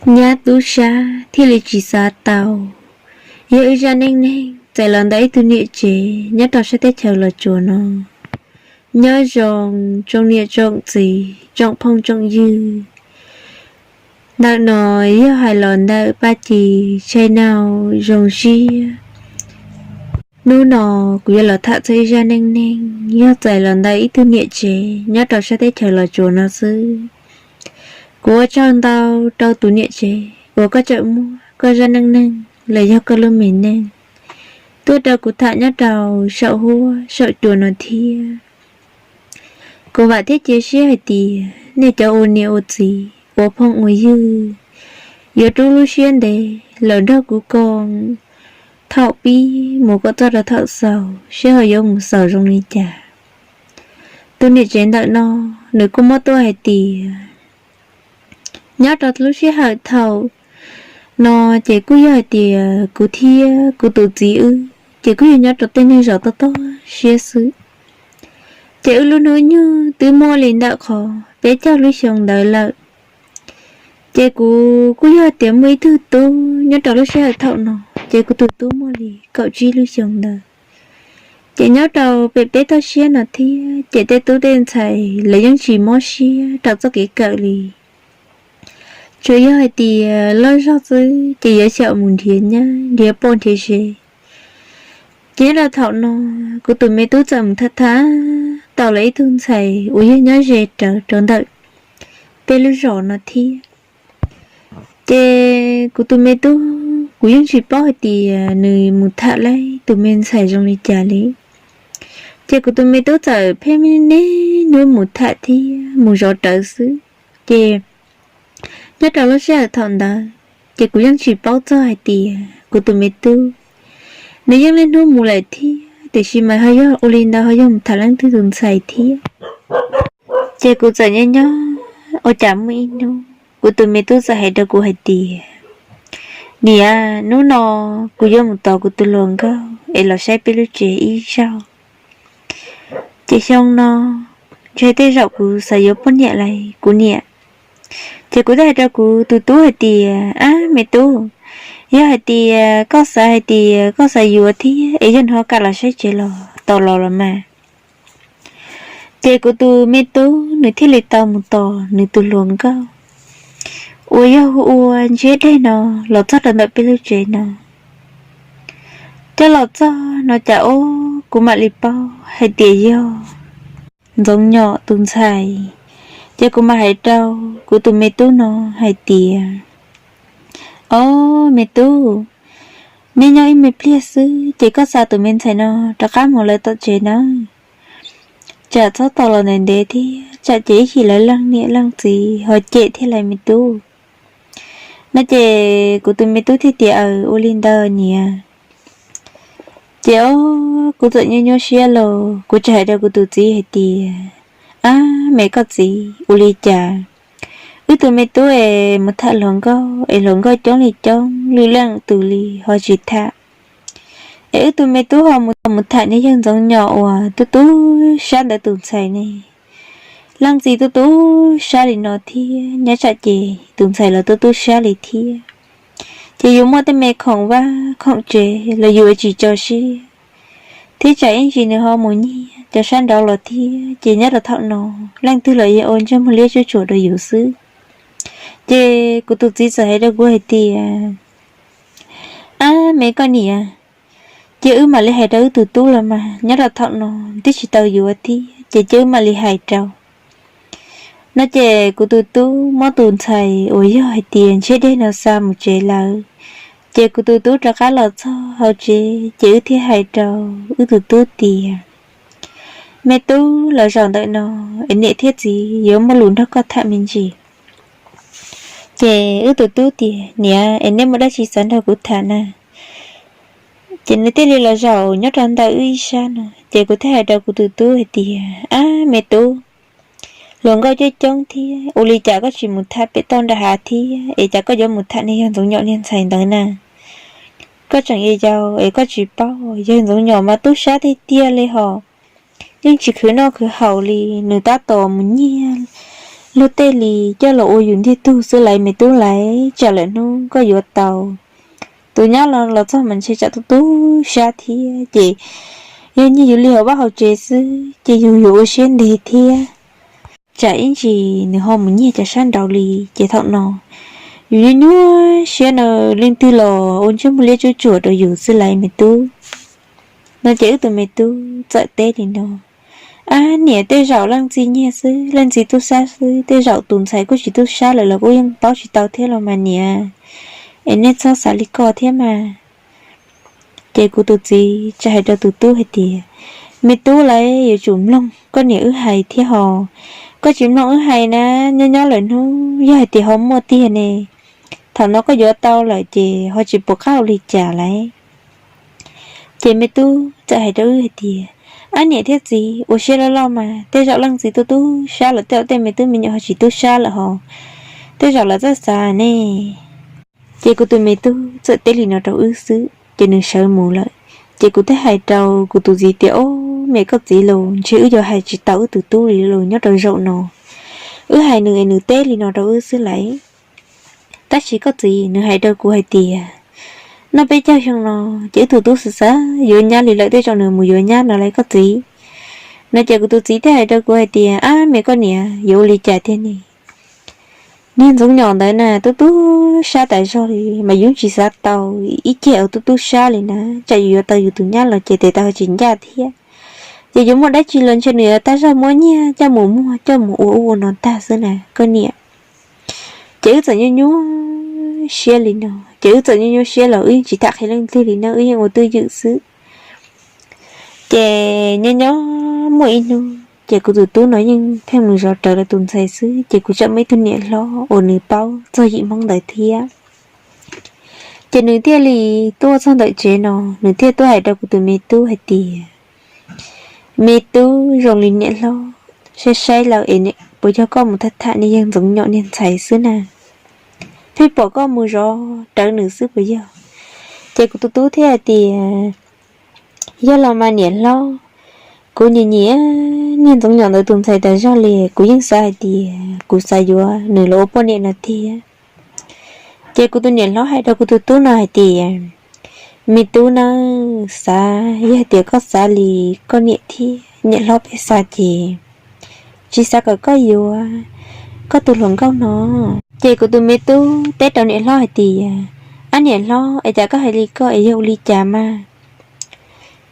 nyab tub sab thiaj li tsis xav tau. Yog ib zaj neej neeg txais los ntawm ib tug niam tsev nyob rau sab teb chaws Los Tsuas no. Nyob zoo tsoom niam tsoom txiv tsoom phooj tsoom ywg. Ntawm no yog hais los ntawm Paj Ci Tshai Nau zoo siab. Hnub no kuv yuav los tham txog ib zaj neej neeg yog txais los ntawm ib tug niam tsev nyob rau sab teb chaws Los Tsuas no xwb. Kuv ua tsaug ntau rau tus niam tsev uas koj tseem muab koj zaj neej neeg los yog koj lub me neej tuaj rau kuv tham nyob rau saum huab saum cua no thiab. Kuv vam thiab cia siab hais tias nej cov ua niam ua txiv ua phooj ua ywg yuav rub lub siab ntev los nrog kuv koom thaum pib mus kom txog rau thaum xaus seb ho yuav mus xaus zoo li cas. Tus niam tsev ntawm no nws kuj muab tuaj hais tias nyob rau lub sij hawm thaum no ces kuj yog hais tias kuv thiab kuv tus txiv wb ces kuj yog nyob rau tej neeg zos toj toj siab xwb. Ces wb lub hnub nyoog twb muaj li ntawm qhov peb caug lub xyoo ntawd lawm. Ces kuv kuj yog hais tias muaj ib tug tub nyob rau lub sij hawm thaum no, ces kuv tus tub muaj li kaum tsib lub xyoo ntawd. Ces nyob rau pem peb toj siab no thiab ces tej tub tej ntxhais lawv yeej tsis mob siab rau txoj kev kawm li. Tsuas yog hais tias loj zog xwb ces yuav xyaum mus nrhiav nyab nrhiav poj nrhiav ze. Ces nyob rau thaum no kuv tus me tub txawm mus tham tham tau lawv ib tug ntxhais uas yog nyob ze rawv rau ntawm peb lub zos no thiab. Ces kuv tus me tub kuv yeej tsis paub hais tias nws mus tham lawv tus me ntxhais zoo li cas li. Ces kuv tus me tub txawm pheej niaj hnub mus tham thiab mus zov rawv xwb. Ces nyob rau lub sij hawm thaum ntawd ces kuv yeej tsis paub txog hais tias kuv tus me tub nws yeej niaj hnub mus lawm thiab tiam sis mas ho yog ua li ntawd ho yog mus tham leej twg tus ntxhais thiab. Ces kuv txawm nyob nyob ua cas muaj ib hnub kuv tus me tub txawm hais rau kuv hais tias, niam, hnub no kuv yuav mus tos kuv tus hluas nkauj es los saib peb lub tsev ib zaug. Ces xyoo no ntshe tej zaum kuv xav yuav poj niam lawm kuv niam. Ces kuv thiaj hais rau kuv tus tub hais tias, ab me tub, yog hais tias koj xav hais tias koj xav yuav thiab es yog nws ho kam los saib tsev los tau los los mas. Ces kuv tus me tub nws thiaj li tau mus tos nws tus hluas nkauj uas yog hu ua Ntshiab Dej no los txog rau ntawm peb lub tsev no. Coj los txog no cas ob kuv mam li paub hais tias yog Ntxoov Nyom tus ntxhais. Ces kuv mam hais rau kuv tus me tub no hais tias, ob me tub, neb nyob ib me pliag xwb ces koj xa tus me ntxhais no rov qab mus lawv tom tsev nawb. Tsam txhob tos los ntev ntev thiab tsam ces ib chim lawv leej niam leej txiv ho cem thiab lawm me tub. No ces kuv tus me tub thiaj tias, aws, ua li ntawd niam. Ces ob kuv txawm nyuaj nyuaj siab los kuv txawm hais rau kuv tus txiv hais tias, ab me koj txiv, ua li cas wb tus me tub es mus tham hluas nkauj es hluas nkauj coob li coob lwm leej tus li ho tsis tham, es wb tus me tub ho mus tham niag yawg Ntxoov Nyom uas tub tub sab ntawd tus ntxhais ne. Leej txiv tub tub sab li no thiab nyob tsam ces tus ntxhais los tub tub sab li thiab. Ces yus muaj tej me khoom vaj khoom tsev los yus ua tsis tso siab, thiab tsam ib ntsis nws ho mus nyiag cov sab nraud los thiab ces nyob rau thaum no leej twg los yog ua ntsej muag liab tsuj tsuam rau yus xwb. Ces kuv tus txiv txawm hais rau kuv hais tias, ab me koj niam, cia wb mam li hais rau wb tus tub los mas, nyob rau thaum no twb tsis tau yuav thiab ces cia wb mam li hais rau. No ces kuv tus tub muab tus ntxhais uas yog hais tias Ntshiab Dej no xa mus tsev lawm. Ces kuv tus tub rov qab los txog hauv tsev ces wb thiaj hais rau wb tus tub tias, me tub, los zaum ntawm no es niam thiab txiv yuav muaj lus nrog koj tham me ntsis. Ces wb tus tub tias, niam, es neb muaj dab tsi xav nrog kuv tham na? Ces nws thiaj li los zaum nyob rau ntawm wb ib sab no ces kuv thiaj hais rau kuv tus tub hais tias, ab me tub, hluas nkauj coob coob thiab ua li cas koj tsis mus tham pem toj nram hav thiab es cas koj yuav mus tham niag yawg Ntxoov Nyom niag ntxhais ntawd na? Koj tseem yau yau es koj tsis paub, yawg Ntxoov Nyom mas tub sab tiag tiag li hos, yeej tsis khwv noj khwv haus li, nws tab tom mus nyiag luag tej li coj los ua yus ntiag tug xwb lauj me tub lauj. Tsam lawm hnub koj yuav tau tus nyab los los txog mas ntshe tsam tu tu sab thiab ces yog nyiag yus li hauv vaj hauv tsev xwb ces yus yuav ua siab ntev thiab. Tsam ib ntsis nws ho mus nyiag cov sab nraud li ces thaum no yus nyuaj nyuaj siab no, leej twg los ua ntsej muag liab tsuj tsuam rau yus xwb lauj me tub. No ces wb tus me tub txawm teb li no: Ab niam, tej zaum leej txiv nyiag xwb, leej txiv tub sab xwb, tej zaum tus ntxhais kuj tsis tub sab lawm los kuj yeej paub tsis tau thiab los mas niam, es nej txhob xav li ko thiab mas. Ces kuv tus txiv txawm hais rau tus tub hais tias: Me tub lauj, yuav tsum mloog koj niam wb hais thiab ho. Koj tsis mloog wb hais na, nyob nyob lawm hnub yog hais tias ho muaj tiag ne, thaum no koj yuav tau lawm ces ho tsis pom qab ua li cas lauj. Ces me tub txawm hais rau wb hais tias: Ab niam thiab txiv, ua siab loj loj mas, tej zaum leej txiv tub tub sab lawm tej zaum tej me tub me nyuam ho tsis tub sab lawm ho, tej zaum lawv txawj xav ne. Ces kuv tus me tub txawm teb li no rau wb xwb ces nws sawv mus lawm. Ces kuv thiaj hais rau kuv tus txiv tias: Ob me koj txiv lauj, ntshe wb yuav hais tsis tau wb tus tub li lauj, nyob rau zaum no wb hais nws es nws teb li no rau wb xwb lauj. Tab sis koj txiv nws hais rau kuv hais tias noj peb caug xyoo no ces wb tus tub xav xav yuav nyab li lawm, tej zaum nws mus yuav nyab no lauj koj txiv. No ces kuv tus txiv thiaj hais rau kuv hais tias: Ab me koj niam, yuav ua li cas tiag ne? Niag Ntxoov Nyom ntawd na tub tub sab tas zog li mas yus tsis xav tau ib ceg uas tub tub sab li na, tsam yus yuav tau yus tus nyab los ces tes taw ho tsis ncaj thiab. Ces yuav muaj dab tsi los ntshe nws yuav tab zaj muab nyiag coj mus muag coj mus ua ub ua no tag xwb na koj niam. Ces wb txawm nyuaj nyuaj siab li no, ces wb txawm nyuaj nyuaj siab los wb yeej tsis tham qhia leej twg li na, wb yeej ua twj ywm xwb. Ces nyob nyob muaj ib hnub ces kuv tus tub no yeej pheej mus zov rawv lawv tus ntxhais xwb, ces kuv tseem muaj ib tug niam hlob uas nws paub txog yim Hmoob ntawd thiab. Ces nws thiaj li tuaj txog ntawm tsev no, nws thiaj tuaj hais rau kuv tus me tub hais tias: Me tub, zoo li niam hlob saib saib lawm es puas yog koj mus tham tham niag yawg Ntxoov Nyom niag ntxhais xwb na? Pheej pom koj mus zov rawv nws xwb puas yog? Ces kuv tus tub thiaj hais tias: Yog los mas niam hlob, kuv nyiam nyiam niag Ntxoov Nyom ntawd tus ntxhais tas zog li, kuv yeej xav hais tias kuv xav yuav nws los ua poj niam no tiag. Ces kuv tus niam hlob hais rau kuv tus tub no hais tias: Me tub nawb, xav yog tias koj xav li koj niam thiab niam hlob peb xav ces tsis xav kom koj yuav koj tus hluas nkauj no. Ces kuv tus me tub teb rau niam hlob hais tias: Ab niam hlob, es cas koj hais li koj es yog ua li cas mas?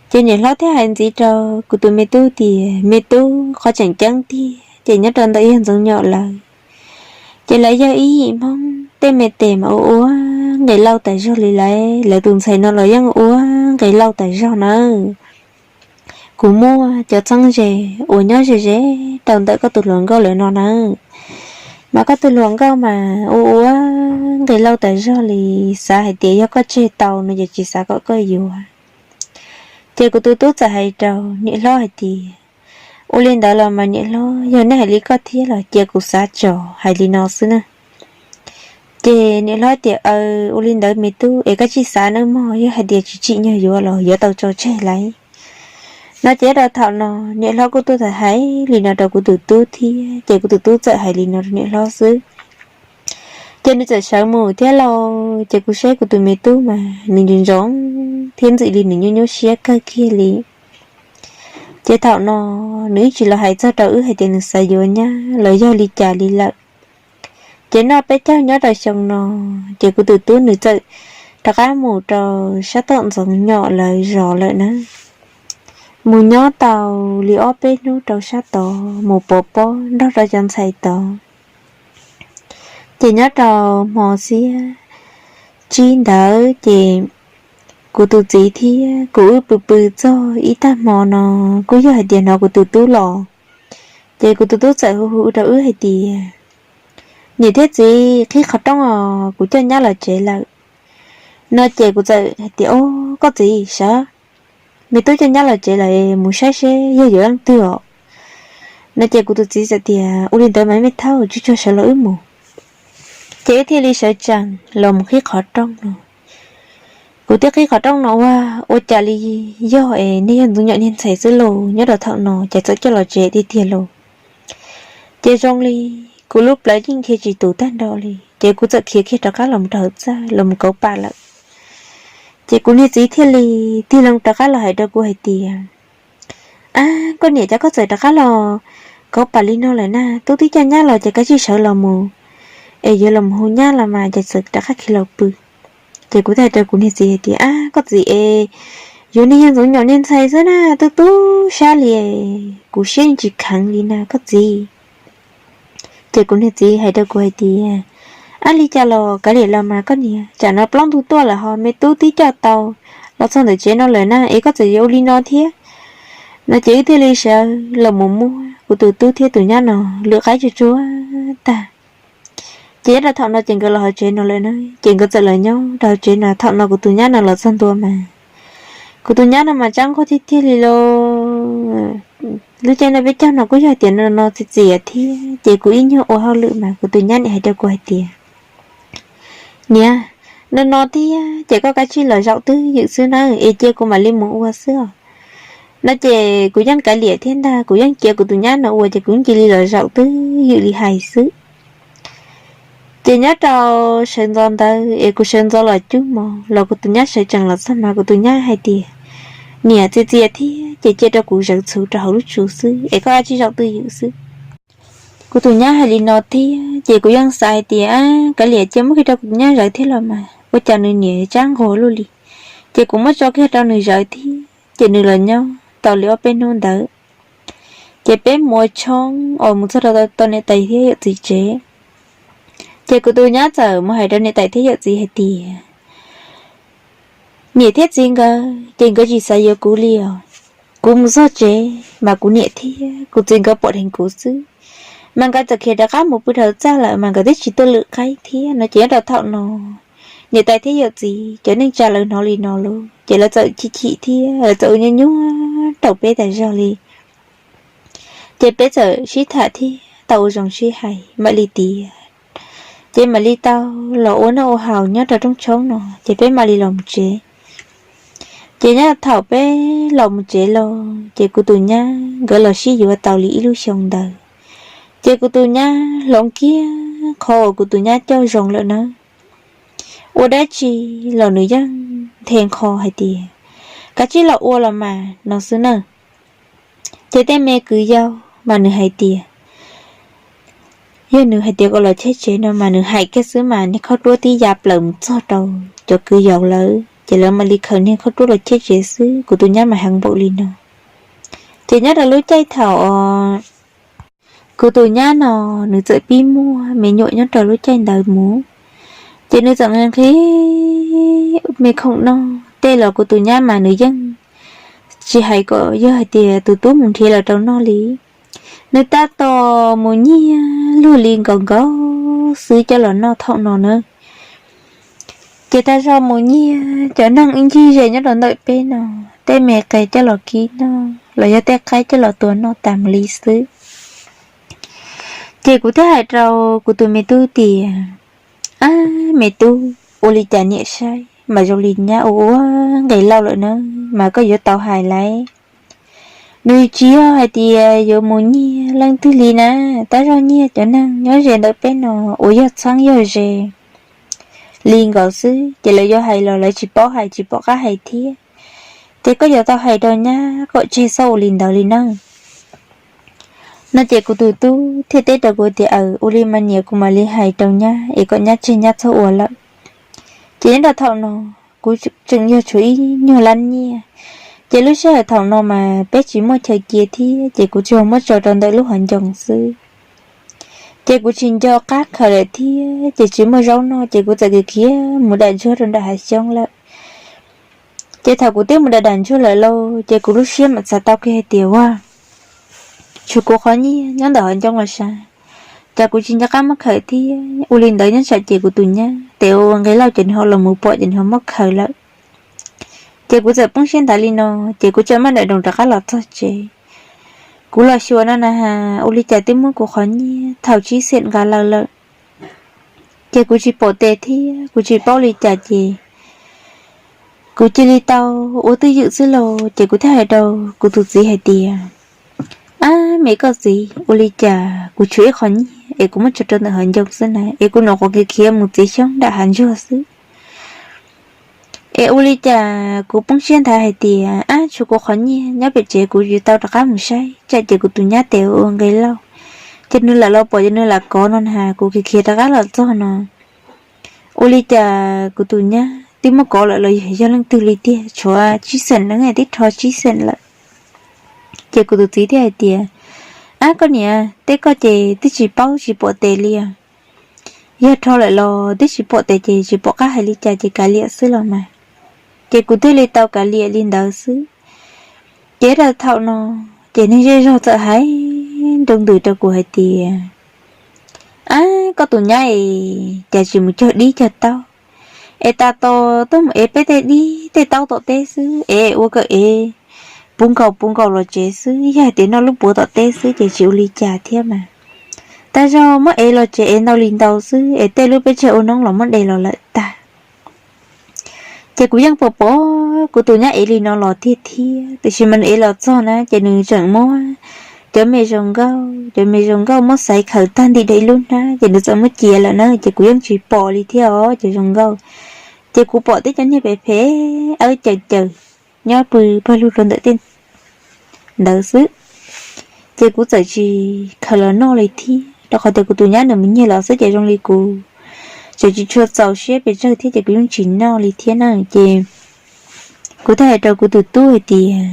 Ces niam hlob thiaj hais ntxiv rau kuv tus me tub tias: Me tub, qhov tseem ceeb tiag ces nyob rau ntawm yawg Ntxoov Nyom lawv, ces lawv yog ib yim Hmoob tej me tes mas ua ua nqi lauj tas zog li lawv, lawv tus ntxhais no los yeej ua nqi lauj tas zog nawb. Kuv muaj cov txheeb ze uas nyob ze ze rau ntawm koj tus hluas nkauj lawv no nawb, mas koj tus hluas nkauj mas ua ua nqi lauj tas zog li, xav hais tias yog koj tseg tau no ces tsis xav kom koj yuav. Ces kuv tus tub txawm hais rau niam hlob hais tias: Ua li ntawd los mas niam hlob, yog nej hais li koj thiab los cia kuv xav tso, hais li no xwb na. Ces niam hlob tias: Aw, ua li ntawd me tub es koj tsis xav nawb mog, yog hais tias tsis tsim nyog yuav los yuav tau tso tseg lauj. No ces rau thaum no niam hlob kuj tuaj tham hais li no rau kuv tus tub thiab, ces kuv tus tub txawm hais li no rau niam hlob xwb. Ces nws txawm sawv mus thiab lauj, ces kuv saib kuv tus me tub mas nws ntsoov ntsoov thiab ntxim li nws nyuaj nyuaj siab kawg kiag li. Ces thaum no nws yeej tsis los hais txog rau wb hais tias nws xav yuav nyab los yog li cas li lawm. Ces noj peb caug nyob rau xyoo no, ces kuv tus tub nws txawm rov qab mus rau sab tom Ntxoov Nyom lawv zos lawm na. Mus nyob tau li ob peb hnub rau sab tod, mus pov pob nrog rau cov ntxhais tod. Ces nyob rau hmo xiab tsib ntawd ces kuv tus txiv thiab kuv wb pw pw txog ib tag hmo no, kuj yog hais tias hnov kuv tus tub los. Ces kuv tus tub txawm hu hu rau wb hais tias: Niam thiab txiv, qhib qhov rooj os, kuv coj nyab los tsev lawm. No ces kuv txawm hais tias: Ob, koj txiv, sawv, me tub coj nyab los tsev lawm, mus saib seb yog yuav leej twg os. No ces kuv tus txiv txawm tias: Ua li ntawd mas me tub, tsuag tsuag sawv los wb mus. Ces wb thiaj li sawv tsees los mus qhib qhov rooj no. Kuv thiaj qhib qhov rooj no ua, ua cas li yog es niag yawg Ntxoov Nyom niag ntxhais xwb lauj, nyob rau thaum no ces txawm coj los tsev tiag tiag lauj. Ces zoo li kuv lub plawv yeej dhia tsis tus tag nrho li, ces kuv txawm khiav kiag rov qab los rau hauv txaj los mus kauv pam lawm. Ces kuv niag txiv thiaj li tig loo rov qab los hais rau kuv hais tias, Ab, koj niam, cas koj txawm rov qab los kauv pam li no lawm na? Tub twb coj nyab los ces kav tsij sawv los mus, es yuav los mus hu nyab los mas ces txawm rov qab khiav los pw. Ces kuv thiaj hais rau kuv niag txiv hais tias, Ab, koj txiv es, yuav niag yawg ntxoov nyom niag ntxhais xwb na, tub tub sab li, kuv siab yeej tsis kheev li na koj txiv. Ces kuv niag txiv hais rau kuv hais tias, Ab, li cas los kav liam los mas koj niam, tsam no plaub ntug tuaj lawm ho me tub twb coj tau los txog ntawm tsev no lawm na, es koj txawm yuav ua li no thiab no. Ces wb thiaj li sawv los mus muab kuv tus tub thiab tus nyab no lwm qaib tsuag tsuag tag. Ces nyob rau thaum no ces nkawd los hauv tsev no lawm na, ces nkawd txawm los nyob rau hauv tsev no. Thaum no kuv tus nyab no los txog ntua mas, kuv tus nyab no mas tsab nquag tiag tiag li los. Lub caij no peb caug no kuj yog tias no no txias txias thiab, ces kuv ib nyuag ua hauj lwm mas kuv tus nyab nim hais rau kuv hais tias, Niam, no no thiab ces koj kav tsij los zaum twj ywm xwb na, es cia kuv mam li mus ua xwb os. No ces kuv yeej kav liam thiab ntag, kuv yeej cia kuv tus nyab no ua ces kuv cia li los zaum twj ywm li hais xwb. Ces nyob rau sawv ntxov ntawd es kuv sawv ntxov los cub mov los kuv tus nyab sawv tsees los txog mas kuv tus nyab hais tias, Niam, txias txias thiab ces cia rau kuv zawv txhuv rau hauv lub tsu xwb es koj kav tsij zaum twj ywm xwb. Kuv tus nyab hais li no thiab ces kuv yeej xav hais tias, Kav liam, cia muab kiag rau kuv tus nyab zawv thiab los mas, ua cas nws niam tsab nquag luaj li. Ces kuv muab tso kiag rau nws zawv thiab ces nws los nyob tau li ob peb hnub ntawd. Ces peb mus ua tshoob uas mus txog rau tau niam tais thiab yawm txiv tsev. Ces kuv tus nyab txawm mus hais rau niam tais thiab yawm txiv hais tias, Niam thiab txiv nkawd ces nkawd tsis xav yuav kuv li os. Kuv mus txog tsev mas kuv niam thiab kuv txiv nkawd pom dheev kuv xwb, mas nkawd txawm khiav rov qab mus pw rau txaj lawm mas nkawd twb tsis tuaj lwm qaib thiab no. Ces nyob rau thaum no niam tais thiab yawm txiv cov neej tsa lawv hnov li no lawm ces lawv txawm chim chim thiab lawv txawm ua nyuaj nyuaj rau peb tas zog li. Ces peb txawm sib tham thiab tau ua zoo sib hais mam li tias, ces mam li tau los ua noj ua haus nyob rau rooj tshoob no ces peb mam li los mus tsev. Ces nyob thaum peb los mus tsev los ces kuv tus nyab nkawd los sib yuav tau li ib lub xyoo ntawd, ces kuv tus nyab hloov kiag qhov uas kuv tus nyab coj zoo lawm na. Ua dab tsi los nws yeej nthe nqho hais tias, Kav tsij los ua los mas no xwb na. Ces tej me kwv yau mas nws hais tias, yog nws hais tias kom los cheb tsev no mas nws hais kiag xwb mas niag khaub ruab tib ya plaws mus txog rau cov kwv yau lawm ces lawv mam li khaws niag khaub ruab los cheb tsev xwb. Kuv tus nyab mas heev npaum li no. Ces nyob rau lub caij thaum kuv tus nyab no nws txawm pib muaj me nyuam nyob rau lub caij ntawd mus, ces nws txawm nqhis me khoom noj tej los kuv tus nyab mas nws yeej tsis hais kom yog hais tias tus tub mus nrhiav los rau noj li. Nws tab tom mus nyiag luag li nkaus nkaus xwb coj los noj thaum no na. Ces tag zog mus nyiag cov neeg ib ncig ze nyob rau ntawm peb no, tej me qe coj los kib noj los yog tej qaib coj los tua noj tas mus li xwb. Ces kuv thiaj hais rau kuv tus me tub tias, Ab me tub, ua li cas niam saib mas zoo li nyab ua ua nqi lauj lawm na, mas koj yuav tau hais lauj. Nws tsis yog hais tias yuav mus nyiag leej twg li na, tab zog nyiag cov neeg nyob ze ntawm peb no uas yog txheeb yog ze li nkaus xwb, ces lawv yuav hais los lawv tsis paub hais tsis pom qab hais thiab. Ces koj yuav tau hais rau nyab kom tseg txhob ua li ntawd li na. No ces kuv tus tub thiaj teb rau kuv tias, Aws, ua li mas niam, kuv mam li hais rau nyab es kom nyab tseg nyab txhob ua lawm. Ces nyob rau thaum no kuv tseem yog tshuav ib nyuag lab nyiaj, ces lub sij hawm thaum no mas peb tsis muaj chaw cia thiab, ces kuv tsuas muab tso rau ntawm lub hauv ncoo xwb. Ces kuv tsis nco qab khaws lawm thiab ces tsis muaj zaub noj, ces kuv txawm khiav khiav mus dam ntsuag rau nram hav xyoob lawm. Ces thaum kuv twb mus dam dam ntsuag lawm lauj, ces kuv lub siab mam xav tau kiag hais tias, Ua, tshuav kuv qhov nyiaj nyob ntawm hauv ncoo los sav, cas kuv tsis nco qab muab khaws thiab. Ua li ntawd nyob tsam ces kuv tus nyab tes ua nqi lauj ces nws ho los mus pom ces nws ho muab khaws lawm. Ces kuv txawm poob siab nthav li no, ces kuv txawm maj daim nroos rov qab los txog tsev. Kuv los xyuas no na has, ua li cas twb muab kuv qhov nyiaj thaum tsib xees nqa lawm lawm. Ces kuv tsis pom tes thiab kuv tsis paub li cas ces kuv cia li tau ua twj ywm xwb lauj. Ces kuv thiaj hais rau kuv tus txiv hais tias, Ab me koj txiv, ua li cas kuv tshuav ib qho nyiaj es kuv muab tso rau ntawm hav ncoo xwb na, es kuv nyuam qhuav khiav khiav mus txiav xyoob nram hav ntsuag xwb. Es ua li cas kuv poob siab nthav hais tias, ab, tshuav kuv qhov nyiaj nyob pem tsev, kuv tsis tau rov qab mus saib, tsam ces kuv tus nyab tes ua nqe lauj, ces nws lam los pom ces nws lam kov no na, kuv khiav khiav rov qab los txog no. Ua li cas kuv tus nyab twb muab kov lawm los yog leej twg li tiag, tshuav tsib xeem na, twb rho tsib xeem lawm. Ces kuv tus txiv thiaj hais tias, ab, koj niam, tej koj ces twb tsis paub tsis pom tes li os. Yog rho lawm los twb tsis pom tes ces tsis pom qab hais li cas ces kav liam xwb los mas. Ces kuv thiaj li tau kav liam li ntawd xwb. Ces rau thaum no, ces neeg zej zog txawm hais nroo ntws rau kuv hais tias, ab, koj tus nyab es cas tsis mus cog dib cog taub, es tas tos tuaj mus ev peb tej dib tej taub tom teb xwb, es ua kawm ev puv nkaus puv nkaus los tsev xwb, yog hais tias noj lub puav tom teb xwb ces tsis ua li cas thiab mas. Tag zog muab ev los tsev ev ntau li ntau xwb, es tej lub peb tseg ua noob los muab de los lawm tag. Ces kuv yeej pom pom kuv tus nyab ev li no los tiag thiab, tiam sis mas nws ev los txog na ces nws tseem muab cov me zoo nkauj, cov me zoo nkauj muab xaiv khaws tag nti rau ib lub hnab ces nws txawm muab cia lawm na, ces kuv yeej tsis pom li thiab os, cov zoo nkauj. Ces kuv pom tej cov niag phem phem, awb caws caws nyob pw pawg lug rau ntawm tej ntawd xwb. Ces kuv txawm tsis khaws los noj li thiab, rau qhov tias kuv tus nyab nws mus nyiag los xwb ces zoo li kuv tseem tsis tshua txaus siab pes tsawg thiab ces kuv yeej tsis noj li thiab na. Ces kuv thiaj hais rau kuv tus tub hais tias,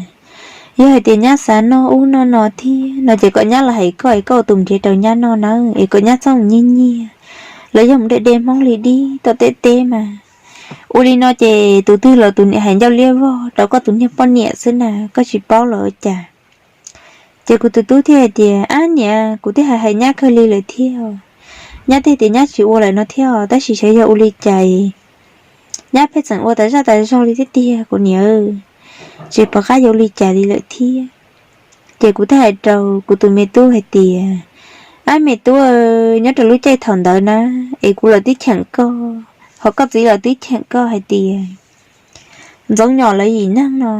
yog hais tias nyab xav noj ub noj no thiab no ces kom nyab los hais koj es koj ua tus nrhiav rau nyab noj na, es kom nyab txhob mus nyiag nyiag los yog mus de de hmoob li dib tom tej teb mas. Ua li no ces tus twg los tus niam hais ncauj liab vog rau koj tus niag poj niam xwb na, koj tsis paub los ua cas. Ces kuv tus tub thiaj hais tias, ab niam, kuv twb hais hais nyab kawg li lawm thiab, nyab thiaj tias nyab tsis ua lawm no thiab, tab sis xyov yog ua li cas nyab pheej tseem ua tas zaj tas zog li thiab tiag kuv niam, tsis pom qab yuav ua li cas li lawm thiab. Ces kuv thiaj hais rau kuv tus me tub hais tias, ab me tub, nyob rau lub caij thaum ntawd na, es kuv los twb cheem koj, ho koj txiv los twb cheem koj hais tias Ntxoov Nyom lawv yim neeg no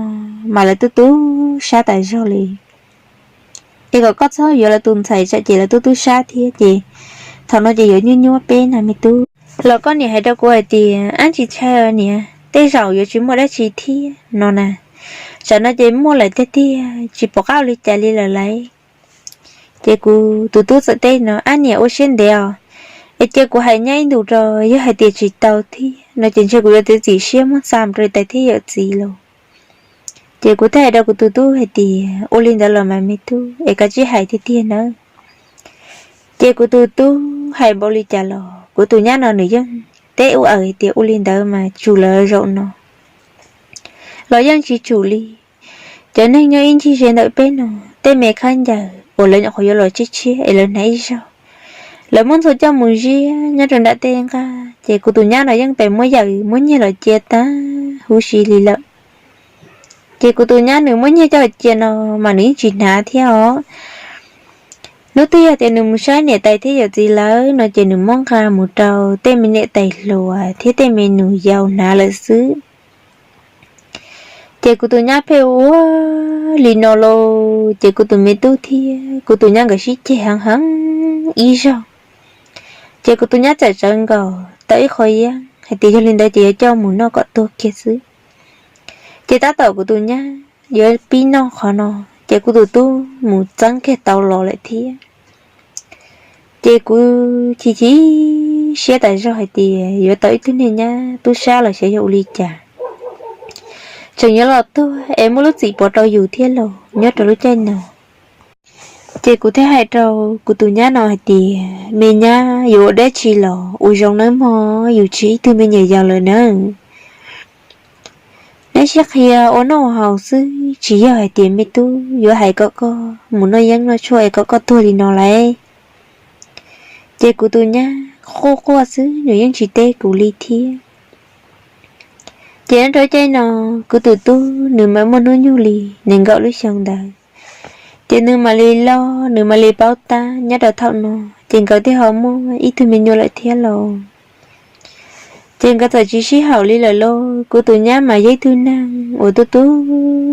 mas lawv tub tub sab tas zog li, es kom koj txhob yuav lawv tus ntxhais tsam ces lawv tub tub sab thiab ces thaum no ces yuav nyuaj nyuaj peb na me tub. Los koj niam hais rau kuv hais tias, ab tsis ntshai niam, tej zaum yuav tsis muaj dab tsi thiab no na, tsam no ces muaj lawm tiag tiag tsis pom qab ua li cas li lawm lauj. Ces kuv tus tub txawm teb no, ab niam ua siab ntev os, es cia kuv hais nyab ib ntus rau, yog hais tias tsis tau thiab no ces ntshe kuv yuav txiav txim siab muab xa mus rau tais thiab yawm txiv lauj. Ces kuv thiaj hais rau kuv tus tub hais tias, ua li ntawd los mas me tub, es kav tsij hais tiag tiag nawb. Ces kuv tus tub hais npaum li cas los kuv tus nyab no nws yeej teb ua aws hais tias ua li ntawd mas tsum lawm zaum no los yeej tsis tsum li. Cov neeg nyob ib ncig ze ntawm peb no, tej me khaub ncaws uas lawv nyuam qhuav yuav los tshiab tshiab es lawv hnav ib zaug, lawv muab ntxhua coj mus ziab nyob rau nram tej nqaj, ces kuv tus nyab no yeej pes muab yawm muab nyiag los cia tag huv si li lawm. Ces kuv tus nyab nws muab nyiag coj cia no mas nws yeej tsis hnav thiab os. Hnub twg yog tias nws mus saib niam tais thiab yawm txiv lawm no ces nws muab nqa mus rau tej me niam tais hluas thiab tej me nus yau hnav lawm xwb. Ces kuv tus nyab pheej ua li no los ces kuv tus me tub thiab kuv tus nyab nkawd sib ceg heev heev ib zaug. Ces kuv tus nyab txawm tsawv nkaus tau ib qho yeeb hais tias yog li ntawd ces yuav coj mus noj kom tuag kiag xwb. Ces tab tom kuv tus nyab yuav pib noj qhov no, ces kuv tus tub mus txeeb kiag tau los lawm thiab. Ces kuv chim chim siab tas zog hais tias yuav tau ib tug niag nyab tub sab los xyov yog ua li cas, tseem yuav los tuag es muaj lub txim pov rau yus thiab los nyob rau lub caij no. Ces kuv thiaj hais rau kuv tus nyab no hais tias, me nyab, yuav ua dab tsi los ua zoo nawb mog, yus tsis ib tug me nyuam yaus lawm nawb. Neb sib qhia ua noj ua haus xwb, tsis yog hais tias me tub yuav hais kom koj mus noj yeeb noj tshuaj es kom koj tuag li no lauj. Ces kuv tus nyab quaj quaj xwb, nws yeej tsis teb kuv li thiab. Ces nyob rau caij no, kuv tus tub nws mas muaj hnub nyoog li nees nkaum lub xyoo ntawd, ces nws mam li loj, nws mam li paub tab. Nyob rau thaum no ces nkawd thiaj ho muaj ib tug me nyuam lawm thiab lauj. Ces nkawd txawm tsis sib haum li lawm lauj. Kuv tus nyab mas yog ib tug neeg uas tub tub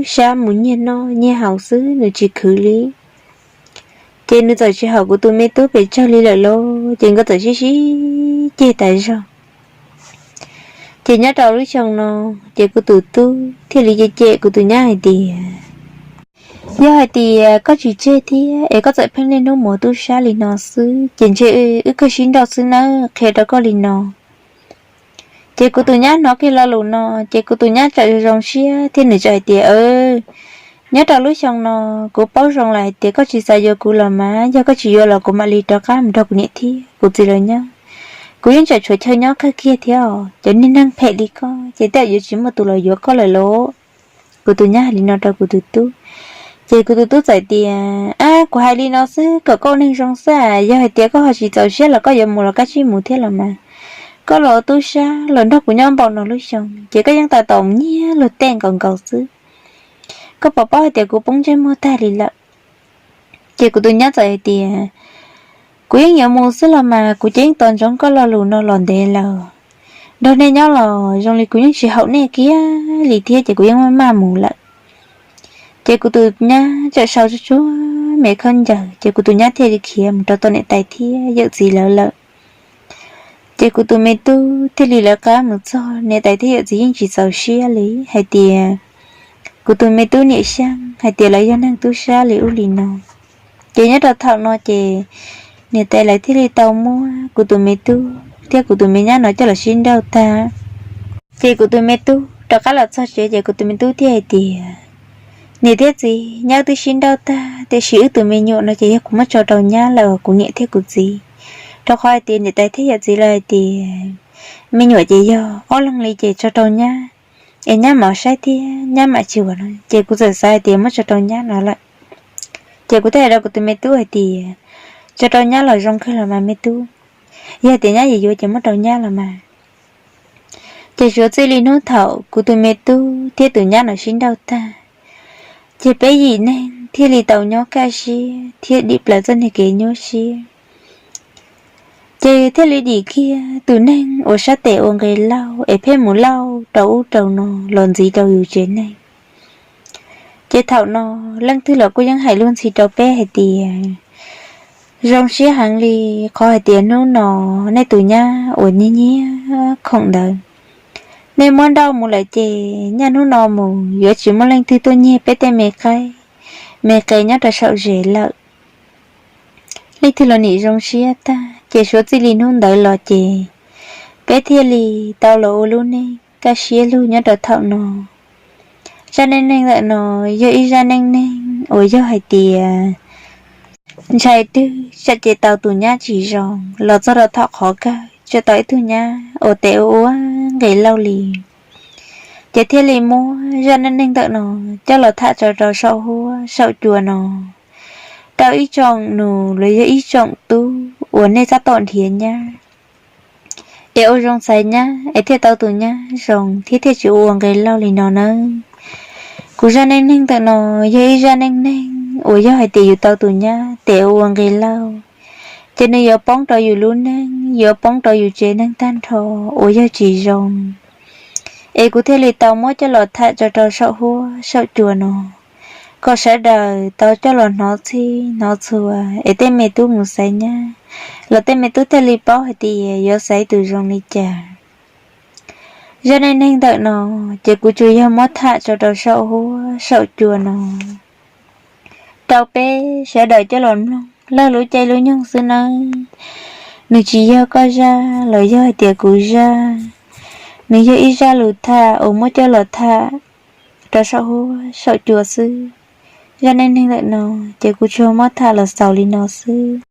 sab mus nyiag noj nyiag haus xwb, nws tsis khwv li. Ces nws txawm tsis haum kuv tus me tub pes tsawg li lawm lauj, ces nkawd txawm sib sib ceg tas zog. Ces nyob rau lub xyoo no, ces kuv tus tub thiaj li cem cem kuv tus nyab hais tias, yog hais tias koj tsis tseg thiab es koj txawm pheej niaj hnub mus tub sab li no xwb ces ntshe wb kawg sib nrauj xwb nawb, qhia rau koj li no. Ces kuv tus nyab hnov kiag lo lus no, ces kuv tus nyab txawm zoo siab thiab nws txawm hais tias, nyob rau lub xyoo no, kuv paub zoo lawm hais tias koj tsis xav yuav kuv los mas, yog koj tsis yuav los kuv mam li rov qab mus nrog kuv niam thiab kuv txiv lawv nyob. Kuv yeej tseem tshuav chaw nyob kawg kiag thiab os, cov niag neeg phem li koj ces tej zaum yuav tsis muaj tus los yuav koj lawm lauj. Kuv tus nyab hais li no rau kuv tus tub, ces kuv tus tub txawm tias, ab, kuv hais li no xwb kom koj ua neeg zoo xwb, yog hais tias koj ho tsis txaus siab los koj yuav mus los koj cia li mus thiab los mas. Koj los tub sab los nrog kuv nyob npaum no lub xyoo ces koj yeej tab tom nyiag luag tej nkaus nkaus xwb. Koj puas paub hais tias kuv poob ntsej muag tag li lawm? Ces kuv tus nyab txawm hais tias, kuv yeej yuav mus xwb los mas, kuv ces yeej tos ntsoov koj lo lus no los ntev lawm. Nrog nej nyob los zoo li kuv yeej tsis haum nej kiag li thiab ces kuv yeej maj maj mus lawm. Ces kuv tus nyab txawm sau tsuag tsuag me khaub ncaws ces kuv tus nyab thiaj li khiav mus rau tom niam tais thiab yawm txiv lawv lawm. Ces kuv tus me tub thiaj li lawv qab mus txog, niam tais thiab yawm txiv yeej tsis txaus siab li hais tias kuv tus me tub niam xyeej hais tias lawv yog neeg tub sab li ub li no. Ces nyob rau thaum no ces niam tais lawv thiaj li tau muab kuv tus me tub thiab kuv tus me nyab no coj los sib nrauj tag. Ces kuv tus me tub rov qab los txog tsev ces kuv tus me tub thiaj hais tias, niam thiab txiv, nyab twb sib nrauj tag, tiam sis wb tus me nyuam no ces yog kuv muab tso rau nyab lawm os kuv niam thiab kuv txiv. Rau qhov hais tias niam tais thiab yawm txiv lawv hais tias me nyuam ces yog ob leeg li ces tso rau nyab, es nyab mam saib thiab nyab mam tsis ua no ces kuv txawm xav hais tias muab tso rau nyab no lawm. Ces kuv thiaj hais rau kuv tus me tub hais tias, tso rau nyab los zoo kawg los mas me tub, yog tias nyab yuav yuav ces muab rau nyab los mas. Ces suav txij li hnub thaum kuv tus me tub thiab tus nyab no sib nrauj tag, ces peb yim neeg thiaj li tau nyob kaj siab thiab dim plaws txoj niag kev nyuaj siab. Ces thiaj li dim kiag tus neeg uas sab tes ua nqe lauj es pheej mus lauj rau ub rau no los ntxiv rau yus tsev neeg. Ces thaum no leej twg los kuj yeej hais luag ntxhi rau peb hais tias, zoo siab heev li, qhov hais tias hnub no nej tus nyab uas nyiag nyiag khoom ntawd, nej muab nrauj mus lawm ces nyaj hnub no mus yuav tsis muaj leej twg tuaj nyiag peb tej me qaib me qe nyob rau saum zes lawm. Leej twg los nim zoo siab tag, ces suav txij li hnub ntawd los ces peb thiaj li tau los ua lub neej kaj siab lug nyob rau thaum no. Zaj neej neeg ntawm no yog ib zaj neej neeg uas yog hais tias ntshai twg tsam ces tau tus nyab tsis zoo los txog rau thaum qhov kawg tseem tau ib tug nyab uas tes ua ua nqe lauj li. Ces thiaj li muab zaj neej neeg ntawm no coj los tham tso rau saum huab saum cua no rau ib tsoom nus los yog ib tsoom tub uas nej tab tom nrhiav nyab es ua zoo xaiv nyab es thiaj tau tus nyab zoo thiab thiaj tsis ua ua nqe lauj li no nawb. Kuv zaj neej neeg ntawm no yog ib zaj neej neeg uas yog hais tias yus tau tus nyab tes ua ua nqe lauj, ces nws yuav poob rau yus lub neej, yuav poob rau yus tsev neeg tag nrho uas yog tsis zoo. Es kuv thiaj li tau muab coj los tham tso rau saum huab saum cua no kom sawv daws tau coj los hnov txhij hnov txhua es tej me tub mus xaiv nyab los tej me tub thiaj li paub hais tias yuav xaiv tus zoo li cas. Zaj neej neeg ntawm no ces kuv tsuas yog muab tham tso rau saum huab saum cua no rau peb sawv daws coj los mloog laug lub caij lub nyoog xwb nawb. Nws tsis yog koj zaj los yog hais tias kuv zaj, nws yog ib zaj lus tham uas muab coj los tham rau saum huab saum cua xwb. Zaj neej neeg ntawm no ces kuv tsuas muab tham los xaus li no xwb.